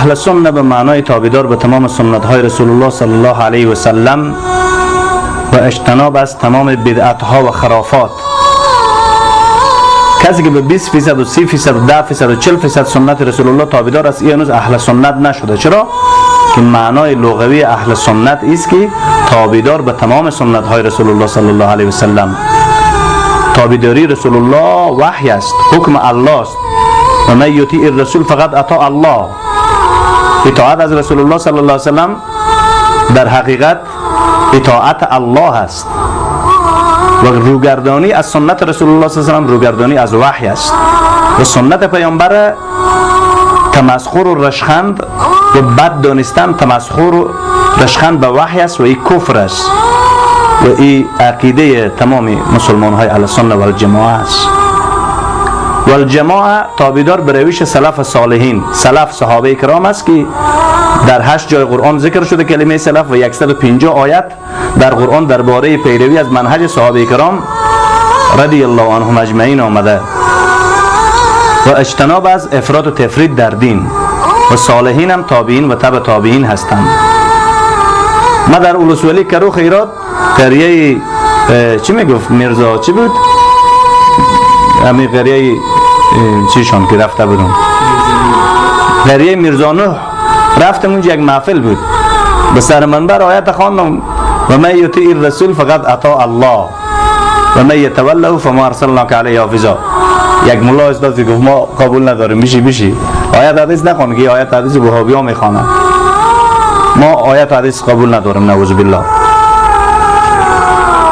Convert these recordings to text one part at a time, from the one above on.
اهل سنت به معنای تابعدار به تمام سنت های رسول الله صلی الله علیه و سلم و اجتناب از تمام بدعت ها و خرافات. کسی که به 20% و 30% و 10% و 40% سنت رسول الله تابعدار است، این هنوز اهل سنت نشده. چرا؟ که معنای لغوی اهل سنت است که تابعدار به تمام سنت های رسول الله صلی الله علیه و سلم. تابعداری رسول الله وحی است، حکم الله است. و من یطیع الرسول فقد اطاع الله. اطاعت از رسول الله صلی الله علیه و سلم در حقیقت اطاعت الله است و روگردانی از سنت رسول الله صلی الله علیه و سلم روگردانی از وحی است. و سنت پیامبر تمسخر و رشخند و بد دانستن، تمسخر و رشخند به وحی است و این کفر است و این عقیده تمام مسلمان های اهل سنت و الجماعه است. و الجماعه تابعدار به روش سلف صالحین، سلف صحابه کرام است که در 8 جای قرآن ذکر شده کلمه سلف و 150 آیت در قرآن درباره پیروی از منهج صحابه کرام رضی الله عنهم اجمعین آمده. و اجتناب از افراط و تفرید در دین. و صالحین هم تابعین و تبع تابعین هستند. ما در اولوسولی کرو خیرات قریه چی میگفت میرزا چی بود؟ همین قریه چیشان که رفته بودم، قریه میرزا نوح رفتم، اونجا یک محفل بود، به سر منبر آیت خواندم و من یطیع الرسول فقد اطاع الله و من یتوله فما ارسلناک علیه حافظا. یک ملا استاد گفت ما قبول نداریم، میشی آیت حدیث نخوان که آیت حدیث وهابی ها میخوانند، ما آیت حدیث قبول نداریم، نعوذ بالله.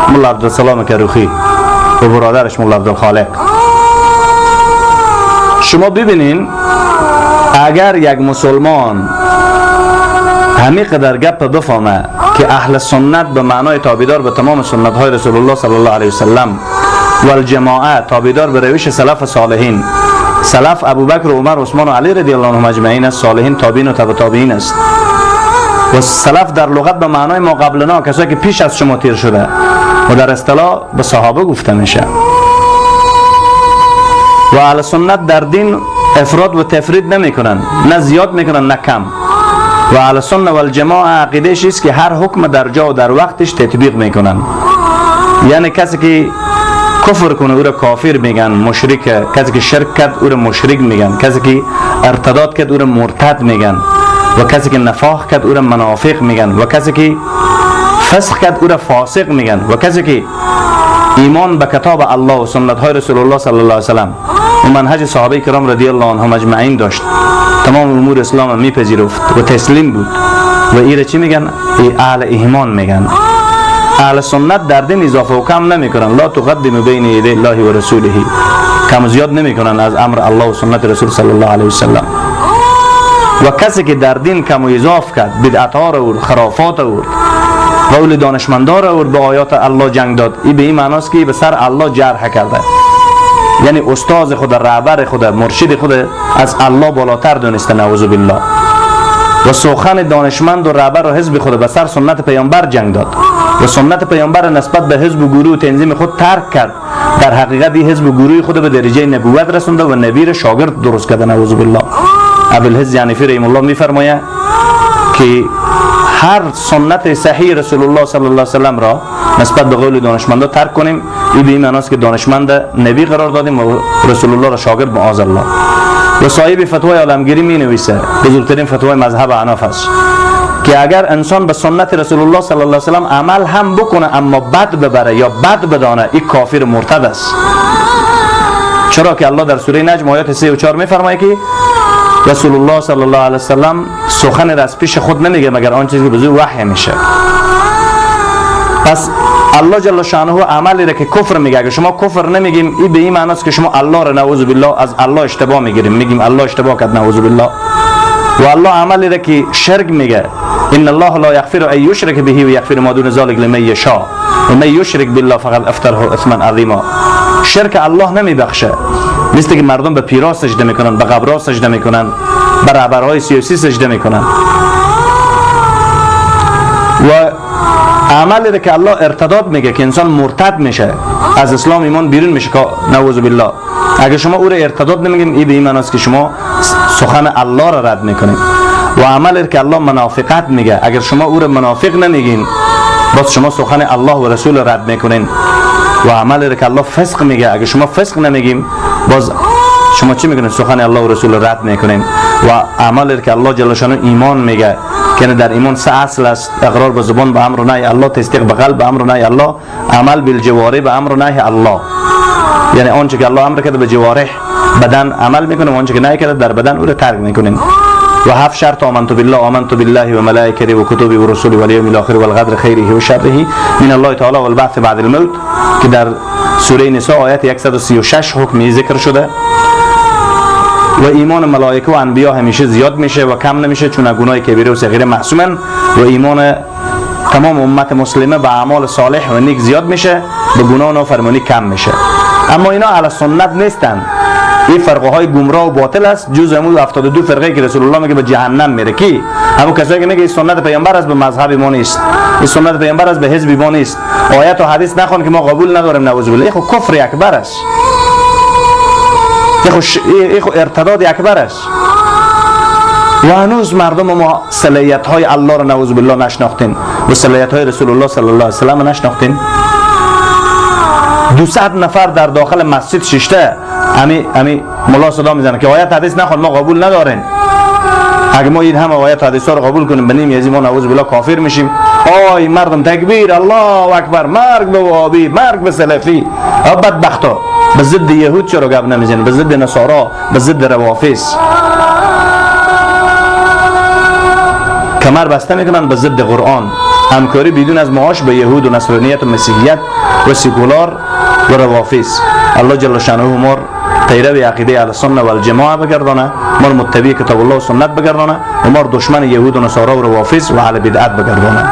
ملا عبدالسلام کروخی و برادرش ملا عبدالخالق. شما ببینین اگر یک مسلمان همین قدر گپ بفهمه که اهل سنت به معنای تابعدار به تمام سنت های رسول الله صلی الله علیه و سلم و الجماعه تابعدار به روش سلف صالحین، سلف ابوبکر و عمر و عثمان و علی رضی الله عنهم اجمعین است، صالحین تابعین و تبع تابعین است. و سلف در لغت به معنای ما قبلنا، کسایی که پیش از شما تیر شده، و در اصطلاح به صحابه گفته میشه. و اهل سنت در دین افراد و تفرید نمیکنن، نه زیاد میکنن نه کم. و اهل سنت و الجماعه عقیده‌اش است که هر حکم در جا و در وقتش تطبیق میکنن. یعنی کسی که کفر کنه او را کافر میگن، مشرک. کسی که شرک کرد او را مشرک میگن، کسی که ارتداد کرد او را مرتد میگن، و کسی که نفاق کرد او را منافق میگن، و کسی که فسق کرد او را فاسق میگن، و کسی که ایمان به کتاب الله و سنت های رسول الله صلی الله علیه و سلم و منهج صحابه کرام رضی الله عنهم اجمعین داشت، تمام امور اسلام میپذیرفت و تسلیم بود، و ایره چی میگن؟ ای اهل ایمان میگن. اهل سنت در دین اضافه و کم نمیکنن، لا تقدم بین یدی الله و رسوله، کم زیاد نمیکنن از امر الله و سنت رسول صلی الله علیه و سلم. و کسی که در دین کم و اضاف کرد، بدعت ها را آورد، خرافات آورد، قول دانشمندا را آورد، به آیات الله جنگ داد، این به این معناست که به سر الله جرح کرده. یعنی استاد خود، رهبر خود، مرشد خود از الله بالاتر دانسته، نعوذ بالله. و سخن دانشمند و رهبر و حزب خود به سر سنت پیامبر جنگ داد و سنت پیامبر نسبت به حزب و گروه و تنظیم خود ترک کرد. در حقیقت این حزب و گروه خود به درجه نبوت رسونده و نبی را شاگرد درست کرده، نعوذ بالله. ابوالحز یعنی رحم الله میفرماید که هر سنت صحیح رسول الله صلی الله علیه و سلم را نسبت به قول دانشمندا ترک کنیم، این به این معناست که دانشمند نبی قرار دادیم و رسول الله را شاگرد، معاذ الله. و صاحب فتوای عالمگیری می نویسه، بزرگترین فتوای مذهب احناف است، که اگر انسان به سنت رسول الله صلی الله علیه و سلم عمل هم بکنه اما بد ببره یا بد بدانه، این کافر مرتد است. چرا که الله در سوره نجم آیات 3 و 4 میفرماید که رسول الله صلی الله علیه و سلم سخن را از پیش خود نمیگه مگر آن چیزی که به زور وحی میشه. پس الله جل شانه عملی را که کفر میگه، اگه شما کفر نمیگیم، این به این معناست که شما الله را نعوذ بالله از الله اشتباه میگیریم، میگیم الله اشتباه کرد، نعوذ بالله. و الله عملی را که شرک میگه، ان الله لا یغفر ان یشرک به و یغفر ما دون ذلک لمن یشاء و من یشرک بالله فقد افتره اثما عظیما. شرک الله نمیبخشه، مثل که مردم به پیرا سجده میکنن، به قبرا سجده میکنن، به رهبرهای سیاسی سجده میکنن. و عملی را که الله ارتداد میگه که انسان مرتد میشه، از اسلام ایمان بیرون میشه، که نعوذ بالله. اگه شما او را ارتداد نمیگین، این به این معناست که شما سخن الله را رد میکنید. و عمل که الله منافقت میگه، اگر شما او را منافق نمیگین باز شما سخن الله و رسول رد میکنین. و عمل که الله فسق میگه، اگر شما فسق نمیگیم باز شما چی میکنین؟ سخن الله و رسول رد میکنین. و عمل که الله جل شانه ایمان میگه که در ایمان سه اصل است: اقرار به زبان به امر و نهی الله، تصدیق به قلب به امر و نهی الله، عمل بالجوارح به امر و نهی الله. یعنی آنچه که الله امر کرده به جوارح بدن عمل میکنه و آنچه که نهی کرده در بدن او را ترک میکنیم. و هفت شرط: آمنت بالله، آمنت بالله و ملائکته و کتبه و رسوله و الیوم الاخر والقدر خیره و شره من الله تعالی والبعث بعد الموت، که در سوره نساء آیت 136 حکمی ذکر شده. و ایمان ملائکه و انبیا همیشه زیاد میشه و کم نمیشه، چون گناه کبیره و صغیره معصومن. و ایمان تمام امت مسلمه به اعمال صالح و نیک زیاد میشه، به گناه و نافرمانی کم میشه. اما اینا اهل سنت نیستن، این فرقه های گمراه و باطل است، جز همون 72 فرقه که رسول الله میگه به جهنم میره. کی؟ همون کسایی که میگه این سنت پیامبر است به مذهب ما نیست، این سنت پیامبر است به حزب ما نیست، آیت و حدیث نخوان که ما قبول نداریم، نعوذ بالله. این خو کفر اکبر است، این خو ارتداد اکبر است. و هنوز مردم ما صلاحیت های الله را نعوذ بالله نشناختین و صلاحیت های رسول الله صلی الله علیه و سلم نشناختین. 200 نفر در داخل مسجد ششته، امی ملا صدا میزنه که آیت حدیث نخوان، ما قبول نداریم. اگه ما این همه آیت حدیث ها رو قبول کنیم به نیم از ما نعوذ بالله کافر میشیم. آی مردم تکبیر، الله اکبر، مرگ به وهابی، مرگ به سلفی. بدبختا به ضد یهود چرا گپ نمیزنن؟ به ضد نصارا، به ضد روافض کمر بسته میکنن، به ضد قرآن همکاری بدون از معاش به یهود و نصرانیت و مسیحیت و سیکولار و روافض. الله جل شانه ما پیرو عقیده اهل سنت و الجماعه بگردانه، ما متبع کتاب الله و سنت بگردانه و ما دشمن یهود و نصارا و روافض و اهل بدعت بگردانه.